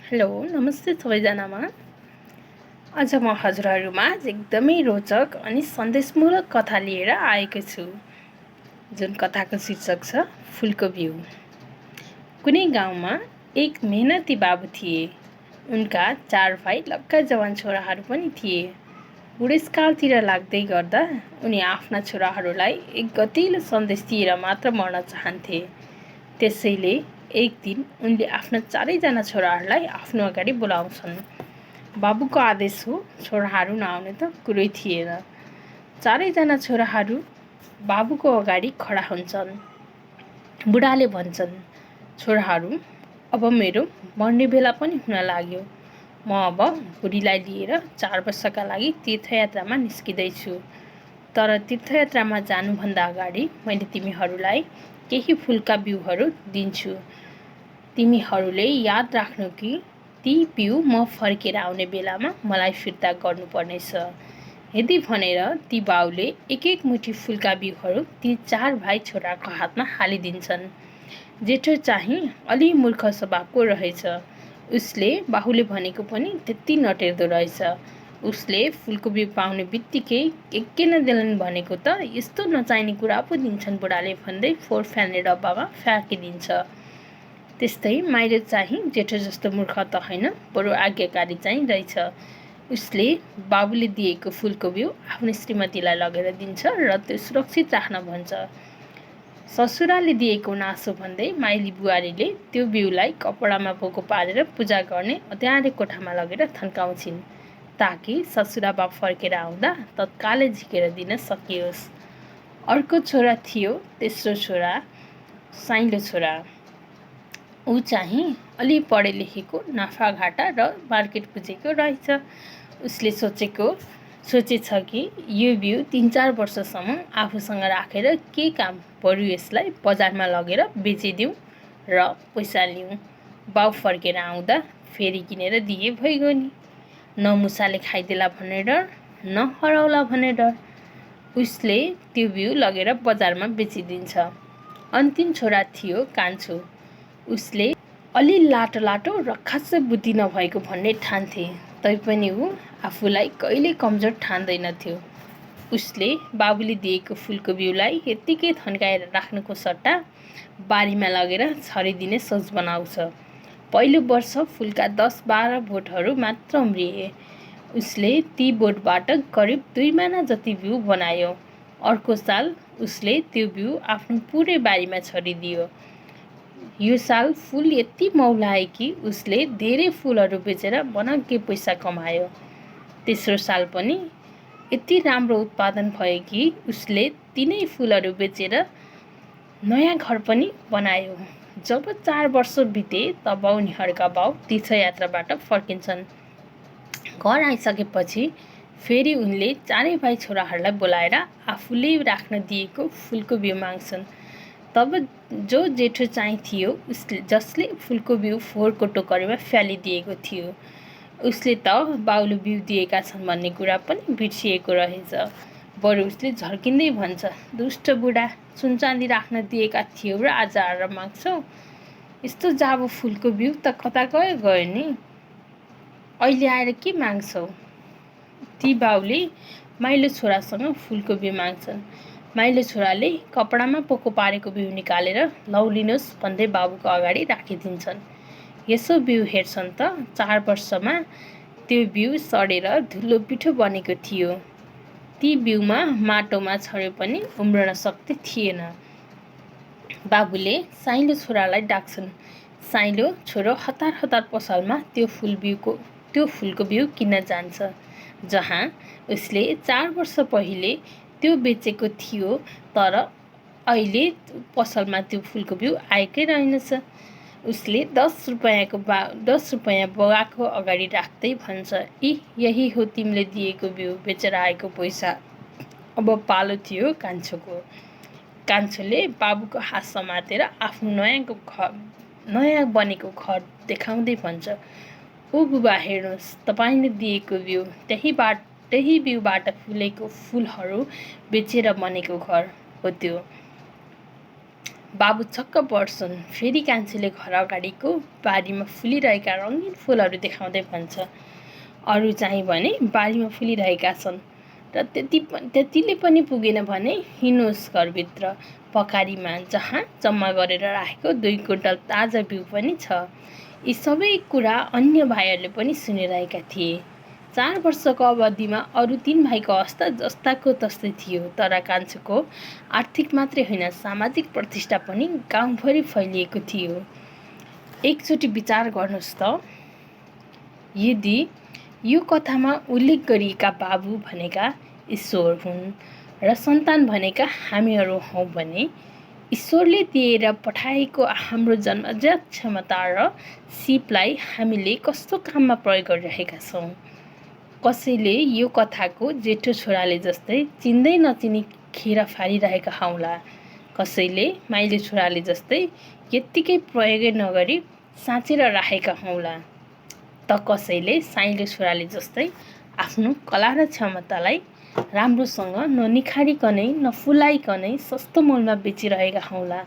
Hello नमस्ते सबैजनामा। आज म हजुरहरूमा एकदमै रोचक अनि सन्देशमूलक कथा लिएर आएको छु, जुन कथाको शीर्षक छ फुलको बिउ। कुनै गाउँमा एक मेहनती बाबु थिए। उनका 4 भाइ लक्का जवान छोराहरू पनि थिए। बुढेसकालतिर लाग्दै गर्दा उनी आफ्ना छोराहरूलाई एक गतिलो सन्देश दिएर मात्र मर्न चाहन्थे। त्यसैले एक दिन उनले आफ्ना 4जना छोराहरूलाई आफ्नो अगाडि बोलाउँछन्। बाबुको आदेश हो, छोराहरू नआउने त कुरै थिएन। 4जना छोराहरू बाबुको अगाडि खडा हुन्छन्। बुढाले भन्छन्, छोराहरू, अब मेरो मर्ने बेला पनि हुन लाग्यो। म अब बुढीलाई लिएर 4 वर्षका लागि तीर्थयात्रामा निस्किँदैछु। तर तीर्थयात्रामा जानुभन्दा अगाडि मैले तिमीहरूलाई केही फुलका बिउहरू दिन्छु। तिमीहरूले याद राख्नु कि ती बिउ म फर्केर आउने बेलामा मलाई फिर्ता गर्नुपर्नेछ। यदि भनेर ती बाउले एक एक मुठी फुलका बिउहरू ती 4 भाइ छोराको हातमा हालिदिन्छन्। जेठो चाहिँ अलि मूर्ख स्वभावको रहेछ। उसले बाहुले भनेको पनि त्यति नटेर्दो रहेछ। उसले फुलको बिउ पाउने बित्तिकै के नदेलान् भनेको त यस्तो नचाहिने कुरा पो दिन्छन् बुढाले भन्दै फोहोर फाल्ने डब्बामा फ्याँकिदिन्छ। त्यस्तै माइलो चाहिँ जेठो जस्तो मूर्ख त होइन, बरु आज्ञाकारी चाहिँ रहेछ। उसले बाबुले दिएको फुलको बिउ आफ्नो श्रीमतीलाई लगेर दिन्छ र त्यो सुरक्षित राख्न भन्छ। ससुराले दिएको नासो भन्दै माइली बुहारीले त्यो बिउलाई कपडामा पोको पारेर पूजा गर्ने अँध्यारे कोठामा लगेर थन्काउँछिन्, ताकि ससुराबा फर्केर आउँदा तत्कालै झिकेर दिन सकियोस्। अर्को छोरा थियो, तेस्रो छोरा, साइलो छोरा। ऊ चाहिँ अलि पढे लेखेको, नाफा घाटा र मार्केट बुझेको रहेछ। उसले सोचेछ कि यो बिउ 3-4 वर्षसम्म आफूसँग राखेर के काम, बरु यसलाई बजारमा लगेर बेचिदिउँ र पैसा लिउँ। बाउ फर्केर आउँदा फेरि किनेर दिए भइगयो नि। न मुसाले खाइदेला भन्ने डर, न हराउला भन्ने डर। उसले त्यो बिउ लगेर बजारमा बेचिदिन्छ। अन्तिम छोरा थियो कान्छो। उसले अलि लाटो र खासै बुद्धि नभएको भन्ने ठान्थे, तैपनि ऊ आफूलाई कहिल्यै कमजोर ठान्दैनथ्यो। उसले बाबुले दिएको फुलको बिउलाई यत्तिकै थन्काएर राख्नुको सट्टा बारीमा लगेर छरिदिने सोच बनाउँछ। पहिलो वर्ष फुलका 10-12 बोटहरू मात्र उम्रिए। उसले ती बोटबाट करिब 2 माना जति बिउ बनायो। अर्को साल उसले त्यो बिउ आफ्नो पुरै बारीमा छरिदियो। यो साल फुल यति मौलाए कि उसले धेरै फुलहरू बेचेर बनग्गे पैसा कमायो। तेस्रो साल पनि यति राम्रो उत्पादन भयो कि उसले तिनै फुलहरू बेचेर नयाँ घर पनि बनायो। जब 4 वर्ष बिते तब उनीहरूका बाउ तीर्थयात्राबाट फर्किन्छन्। घर आइसकेपछि फेरि उनले 4 भाइ छोराहरूलाई बोलाएर आफूले राख्न दिएको फुलको बिउ माग्छन्। तब जो जेठो चाहिँ थियो, जसले फुलको बिउ फोहोरको टोकरीमा फ्यालिदिएको थियो, उसले त बाउले बिउ दिएका छन् भन्ने कुरा पनि बिर्सिएको रहेछ। बरु उसले झर्किँदै भन्छ, दुष्ट बुढा, सुनचाँदी राख्न दिएका थियौ र आज आएर माग्छौ? यस्तो जाबो फुलको बिउ त कता गयो नि, अहिले आएर के माग्छौ? ती बाउले माइलो छोरासँग फुलको बिउ माग्छन्। माइलो छोराले कपडामा पोको पारेको बिउ निकालेर लौ लिनुहोस् भन्दै बाबुको अगाडि राखिदिन्छन्। यसो बिउ हेर्छन् त 4 वर्षमा त्यो बिउ सडेर धुलो पिठो बनेको थियो। ती बिउमा माटोमा छर्यो पनि उम्रन सक्दै थिएन। बाबुले साइलो छोरालाई डाक्छन्। साइलो छोरो हतार पसलमा त्यो फुलको बिउ किन्न जान्छ, जहाँ उसले 4 वर्ष पहिले त्यो बेचेको थियो। तर अहिले पसलमा त्यो फुलको बिउ आएकै रहेनछ। उसले 10 रुपैयाँ बुवाको अगाडि राख्दै भन्छ, यही हो तिमीले दिएको बिउ, बेचेर आएको पैसा। अब पालो थियो कान्छोको। कान्छोले बाबुको हात समातेर आफ्नो नयाँ बनेको घर देखाउँदै भन्छ, ओ बुबा, हेर्नुहोस्, तपाईँले दिएको बिउ, त्यही बिउबाट फुलेको फुलहरू बेचेर बनेको घर हो त्यो। बाबु छक्क पर्छन्। फेरि कान्छीले घर अगाडिको बारीमा फुलिरहेका रङ्गीन फुलहरू देखाउँदै भन्छ, अरू चाहिँ भने बारीमा फुलिरहेका छन् र त्यतिले पनि पुगेन भने हिँड्नुहोस् घरभित्र पकारीमा, जहाँ जम्मा गरेर राखेको 2 क्विन्टल ताजा बिउ पनि छ। यी सबै कुरा अन्य भाइहरूले पनि सुनिरहेका थिए। 4 वर्षको अवधिमा अरू 3 भाइको अवस्था जस्ताको तस्तै थियो, तर कान्छोको आर्थिक मात्रै होइन, सामाजिक प्रतिष्ठा पनि गाउँभरि फैलिएको थियो। एकचोटि विचार गर्नुहोस् त, यदि यो कथामा उल्लेख गरिएका बाबु भनेका ईश्वर हुन् र सन्तान भनेका हामीहरू हौँ भने ईश्वरले दिएर पठाएको हाम्रो जन्मजात क्षमता र सिपलाई हामीले कस्तो काममा प्रयोग गरिरहेका छौँ? कसैले यो कथाको जेठो छोराले जस्तै चिन्दै नचिनी खेर फालिरहेका हौँला, कसैले माइलो छोराले जस्तै यत्तिकै प्रयोगै नगरी साँचेर राखेका हौँला, त कसैले साइलो छोराले जस्तै आफ्नो कला र क्षमतालाई राम्रोसँग ननिखारिकनै नफुलाइकनै सस्तो मोलमा बेचिरहेका हौँला।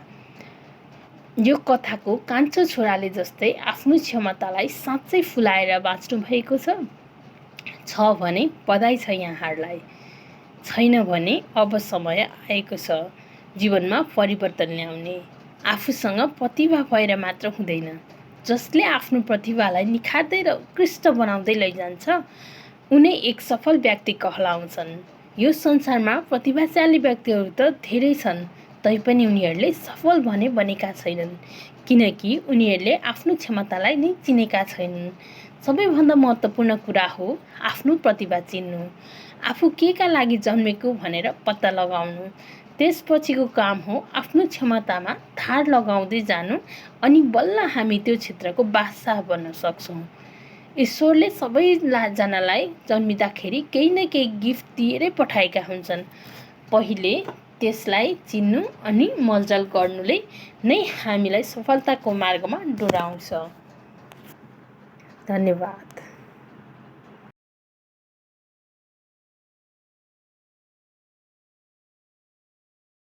यो कथाको कान्छो छोराले जस्तै आफ्नो क्षमतालाई साँच्चै फुलाएर बाँच्नु भएको छ भने बधाई छ यहाँहरूलाई। छैन भने अब समय आएको छ जीवनमा परिवर्तन ल्याउने। आफूसँग प्रतिभा भएर मात्र हुँदैन, जसले आफ्नो प्रतिभालाई निखार्दै र उत्कृष्ट बनाउँदै लैजान्छ उनी एक सफल व्यक्ति कहलाउँछन्। यो संसारमा प्रतिभाशाली व्यक्तिहरू त धेरै छन्, तैपनि उनीहरूले सफल भने बनेका छैनन्, किनकि उनीहरूले आफ्नो क्षमतालाई नै चिनेका छैनन्। सबैभन्दा महत्त्वपूर्ण कुरा हो आफ्नो प्रतिभा चिन्नु, आफू केका लागि जन्मेको भनेर पत्ता लगाउनु। त्यसपछिको काम हो आफ्नो क्षमतामा धार लगाउँदै जानु, अनि बल्ल हामी त्यो क्षेत्रको बादशाह बन्न सक्छौँ। ईश्वरले सबैजनालाई जन्मिँदाखेरि केही न केही गिफ्ट दिएरै पठाएका हुन्छन्। पहिले त्यसलाई चिन्नु अनि मलजल गर्नुले नै हामीलाई सफलताको मार्गमा डोराउँछ। धन्यवाद।